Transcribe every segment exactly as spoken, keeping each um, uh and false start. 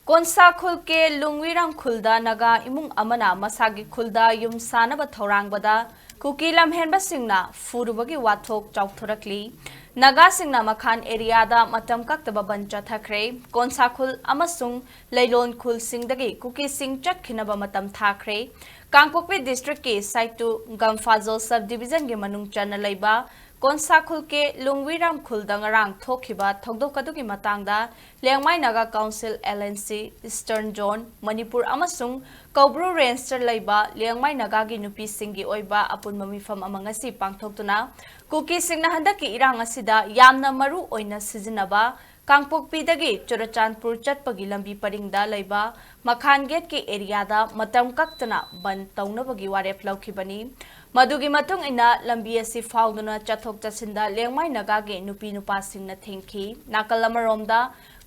ꯀꯣꯟꯁꯥ ꯈꯨꯜ ꯀꯦ ꯂꯨꯡꯋꯤꯔꯥꯝ ꯈꯨꯜꯗ ꯅꯥꯒꯥ ꯏꯃꯨꯡ ꯑꯃꯅ ꯃꯁꯥꯒꯤ ꯈꯨꯜꯗ ꯌꯨꯝ ꯁꯥꯅꯕ ꯊꯧꯔꯥꯡꯕꯗ ꯀꯨꯀꯤ ꯂꯝꯍꯦꯟꯕꯁꯤꯡꯅ ꯐꯨꯔꯨꯕꯒꯤ ꯋꯥꯊꯣꯛ ꯆꯥꯎꯊꯣꯔꯛꯂꯤ꯫ ꯅꯥꯒꯥꯁꯤꯡꯅ ꯃꯈꯥꯟ ꯑꯦꯔꯤꯌꯥꯗ ꯃꯇꯝ ꯀꯛꯇꯕ ꯕꯟ ꯆꯠꯊꯈ꯭ꯔꯦ꯫ ꯀꯣꯟꯁꯥ ꯈꯨꯜ ꯑꯃꯁꯨꯡ ꯂꯩꯂꯣꯟ ꯈꯨꯜꯁꯤꯡꯗꯒꯤ ꯀꯨꯀꯤꯁꯤꯡ ꯆꯠꯈꯤꯅꯕ ꯃꯇꯝ ꯊꯥꯈ꯭ꯔꯦ꯫ ꯀꯥꯡꯄꯣꯛꯄꯤ ꯗꯤꯁꯇ꯭ꯔꯤꯛꯀꯤ ꯁꯥꯏꯇꯨ ꯒꯝꯐꯥꯖꯣꯜ ꯁꯕ ꯗꯤꯕꯤꯖꯟꯒꯤ ꯃꯅꯨꯡ ꯆꯟꯅ ꯂꯩꯕ ꯀꯣꯟꯁꯥ ꯈꯨꯜ ꯀꯦ ꯂꯨꯡꯋꯤꯔꯥꯝ ꯈꯨꯜꯗ ꯉꯔꯥꯡ ꯊꯣꯛꯈꯤꯕ ꯊꯧꯗꯣꯛ ꯑꯗꯨꯒꯤ ꯃꯇꯥꯡꯗ Liangmai Naga council, L N C, eastern zone, Manipur ꯑꯃꯁꯨꯡ ꯀꯧꯕ꯭ꯔꯨ ꯔꯦꯟꯖꯇ ꯂꯩꯕ ꯂꯤꯌꯥꯡꯃꯥꯏ ꯅꯥꯒꯥꯒꯤ ꯅꯨꯄꯤꯁꯤꯡꯒꯤ ꯑꯣꯏꯕ ꯑꯄꯨꯟꯕ ꯃꯤꯐꯝ ꯑꯃ ꯉꯁꯤ ꯄꯥꯡꯊꯣꯛꯇꯨꯅ, ꯀꯨꯀꯤꯁꯤꯡꯅ ꯍꯟꯗꯛꯀꯤ ꯏꯔꯥꯡ ꯑꯁꯤꯗ ꯌꯥꯝꯅ ꯃꯔꯨ ꯑꯣꯏꯅ ꯁꯤꯖꯤꯟꯅꯕ ꯀꯥꯡꯄꯣꯛꯄꯤꯗꯒꯤ ꯆꯨꯔꯆꯥꯟꯄꯨꯔ ꯆꯠꯄꯒꯤ ꯂꯝꯕꯤ ꯄꯔꯤꯡꯗ ꯂꯩꯕ ꯃꯈꯥꯟ ꯒꯦꯠꯀꯤ ꯑꯦꯔꯤꯌꯥꯗ ꯃꯇꯝ ꯀꯛꯇꯅ ꯕꯟ ꯇꯧꯅꯕꯒꯤ ꯋꯥꯔꯦꯞ ꯂꯧꯈꯤꯕꯅꯤ꯫ ꯃꯗꯨꯒꯤ ꯃꯇꯨꯡ ꯏꯟꯅ ꯂꯝꯕꯤ ꯑꯁꯤ ꯐꯥꯎꯗꯨꯅ ꯆꯠꯊꯣꯛ ꯆꯠꯁꯤꯟꯗ ꯂꯦꯡꯃꯥꯏ ꯅꯥꯒꯥꯒꯤ ꯅꯨꯄꯤ ꯅꯨꯄꯥꯁꯤꯡꯅ ꯊꯤꯡꯈꯤ꯫ ꯅꯥꯀꯜ ꯑꯃꯔꯣꯝꯗ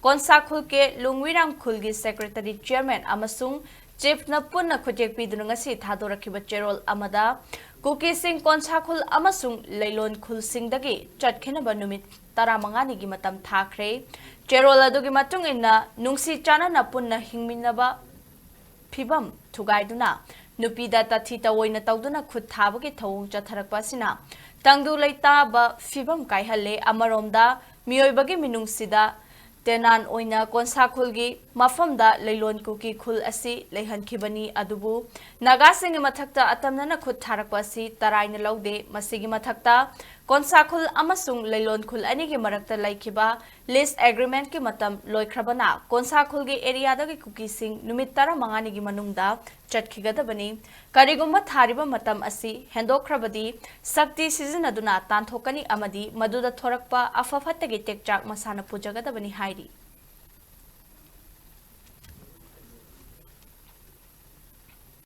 ꯀꯣꯟꯁꯥ ꯈꯨꯜ ꯀꯦ ꯂꯨꯡꯋꯤꯔꯥꯝ ꯈꯨꯜꯒꯤ ꯁꯦꯀ꯭ꯔꯦꯇꯔꯤ, ꯆꯤꯌꯔꯃꯦꯟ ꯑꯃꯁꯨꯡ ꯆꯤꯐꯅ ꯄꯨꯟꯅ ꯈꯨꯠꯌꯦꯛ ꯄꯤꯗꯨꯅ ꯉꯁꯤ ꯊꯥꯗꯣꯔꯛꯈꯤꯕ ꯆꯦꯔꯣꯜ ꯑꯃꯗ ꯀꯨꯀꯤꯁꯤꯡ ꯀꯣꯟꯁꯥ ꯈꯨꯜ ꯑꯃꯁꯨꯡ ꯂꯩꯂꯣꯟ ꯈꯨꯜꯁꯤꯡꯗꯒꯤ ꯆꯠꯈꯤꯅꯕ ꯅꯨꯃꯤꯠ ꯇꯔꯥꯃꯉꯥꯅꯤꯒꯤ ꯃꯇꯝ ꯊꯥꯈ꯭ꯔꯦ꯫ ꯆꯦꯔꯣꯜ ꯑꯗꯨꯒꯤ ꯃꯇꯨꯡ ꯏꯟꯅ ꯅꯨꯡꯁꯤ ꯆꯥꯟꯅꯅ ꯄꯨꯟꯅ ꯍꯤꯡꯃꯤꯟꯅꯕ ꯐꯤꯕꯝ ꯊꯨꯒꯥꯏꯗꯨꯅ ꯅꯨꯄꯤꯗ ꯇꯥꯊꯤ ꯇꯑꯣꯏꯅ ꯇꯧꯗꯨꯅ ꯈꯨꯠ ꯊꯥꯕꯒꯤ ꯊꯧꯑꯣꯡ ꯆꯠꯊꯔꯛꯄ ꯑꯁꯤꯅ ꯇꯪꯗꯨ ꯂꯩꯇꯥꯕ ꯐꯤꯕꯝ ꯀꯥꯏꯍꯜꯂꯦ꯫ ꯑꯃꯔꯣꯝꯗ ꯃꯤꯑꯣꯏꯕꯒꯤ ꯃꯤꯅꯨꯡꯁꯤꯗ ꯇꯦꯅꯥꯟ ꯑꯣꯏꯅ ꯀꯣꯟꯁꯥ ꯈꯨꯜꯒꯤ ꯃꯐꯝꯗ ꯂꯩꯂꯣꯟ ꯀꯨꯀꯤ ꯈꯨꯜ ꯑꯁꯤ ꯂꯩꯍꯟꯈꯤꯕꯅꯤ꯫ ꯑꯗꯨꯕꯨ ꯅꯥꯒꯥꯁꯤꯡꯒꯤ ꯃꯊꯛꯇ ꯑꯇꯝꯅꯅ ꯈꯨꯠ ꯊꯥꯔꯛꯄ ꯑꯁꯤ ꯇꯔꯥꯏꯅ ꯂꯧꯗꯦ꯫ ꯃꯁꯤꯒꯤ ꯃꯊꯛꯇ ꯀꯣꯟꯁꯥ ꯈꯨꯜ ꯑꯃꯁꯨꯡ ꯂꯩꯂꯣꯟ ꯈꯨꯜ ꯑꯅꯤꯒꯤ ꯃꯔꯛꯇ ꯂꯩꯈꯤꯕ ꯂꯤꯁ ꯑꯦꯒ꯭ꯔꯤꯃꯦꯟꯠꯀꯤ ꯃꯇꯝ ꯂꯣꯏꯈ꯭ꯔꯕꯅ ꯀꯣꯟꯁꯥ ꯈꯨꯜꯒꯤ ꯑꯦꯔꯤꯌꯥꯗꯒꯤ ꯀꯨꯀꯤꯁꯤꯡ ꯅꯨꯃꯤꯠ ꯇꯔꯥꯃꯉꯥꯅꯤꯒꯤ ꯃꯅꯨꯡꯗ ꯆꯠꯈꯤꯒꯗꯕꯅꯤ꯫ ꯀꯔꯤꯒꯨꯝꯕ ꯊꯥꯔꯤꯕ ꯃꯇꯝ ꯑꯁꯤ ꯍꯦꯟꯗꯣꯛꯈ꯭ꯔꯕꯗꯤ ꯁꯛꯇꯤ ꯁꯤꯖꯤꯟꯅꯗꯨꯅ ꯇꯥꯟꯊꯣꯛꯀꯅꯤ ꯑꯃꯗꯤ ꯃꯗꯨꯗ ꯊꯣꯔꯛꯄ ꯑꯐ ꯐꯠꯇꯒꯤ ꯇꯦꯛꯆꯥꯛ ꯃꯁꯥꯅ ꯄꯨꯖꯒꯗꯕꯅꯤ ꯍꯥꯏꯔꯤ꯫